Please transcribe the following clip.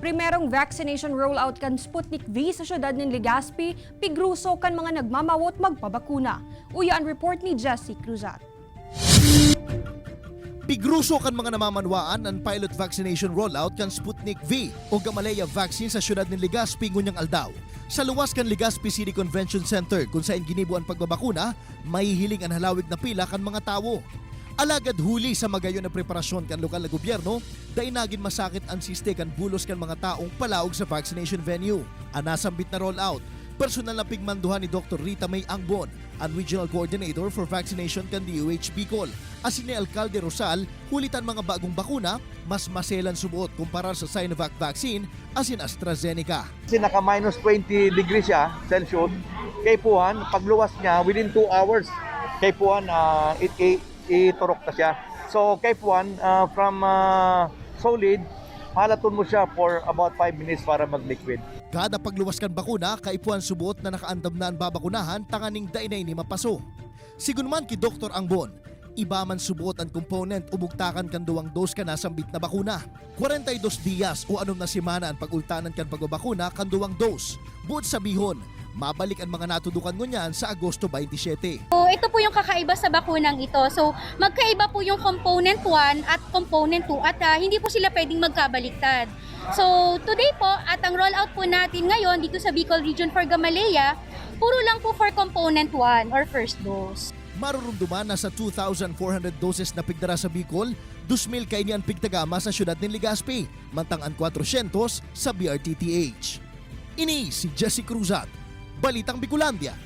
Primerong vaccination rollout kan Sputnik V sa syudad ng Legazpi, pigruso kan mga nagmamawot magpabakuna. Uya ang report ni Jesse Cruzat. Pigruso kan mga namamanwaan ang pilot vaccination rollout kan Sputnik V o Gamaleya vaccine sa syudad ng Legazpi ngunyang aldaw. Sa luwas kan Legazpi City Convention Center kung saan ginibo ang pagbabakuna, mahihiling ang halawig na pila kan mga tawo. Alagad huli sa magayon na preparasyon kan lokal na gobyerno, dai nagin masakit ang siste kan bulos kan mga taong palaog sa vaccination venue. Ang nasambit na rollout, personal na pigmanduhan ni Dr. Rita May Angbon, ang Regional Coordinator for Vaccination kan DOH Bicol. Asin ni Alcalde Rosal, hulitan mga bagong bakuna, mas maselan subuot kumpara sa Sinovac vaccine asin AstraZeneca. Kasi naka minus 20 degrees siya, Celsius. Kaipuhan, pagluwas niya, within 2 hours, kaipuhan, iturok na siya. So, kaipuhan, from solid, halaton mo siya for about 5 minutes para mag-liquid. Kada pagluwas kan bakuna, kaipuhan subuot na nakaandam na ang babakunahan tanganing dainay ni mapaso. Sigun man ki Dr. Angbon, iba man subuot ang component o bugtakan kan duwang dose kan nasambit na bakuna. 42 diyas o 6 na semana ang pagultanan kan pagbabakuna kan duwang dose. Buot sabihon, mabalik ang mga natudukan ngunyan sa Agosto 27. So, ito po yung kakaiba sa bakunang ito. So, magkaiba po yung component 1 at component 2 at hindi po sila pwedeng magkabaliktad. So, today po at ang rollout po natin ngayon dito sa Bicol Region for Gamaleya, puro lang po for component 1 or first dose. Marurumduman na sa 2,400 doses na pigdara sa Bicol, 2,000 kaini ang pigtagama sa syudad ng Legazpi, mantang ang 400 sa BRTTH. Ini si Jesse Cruzat, Balitang Bicolandia.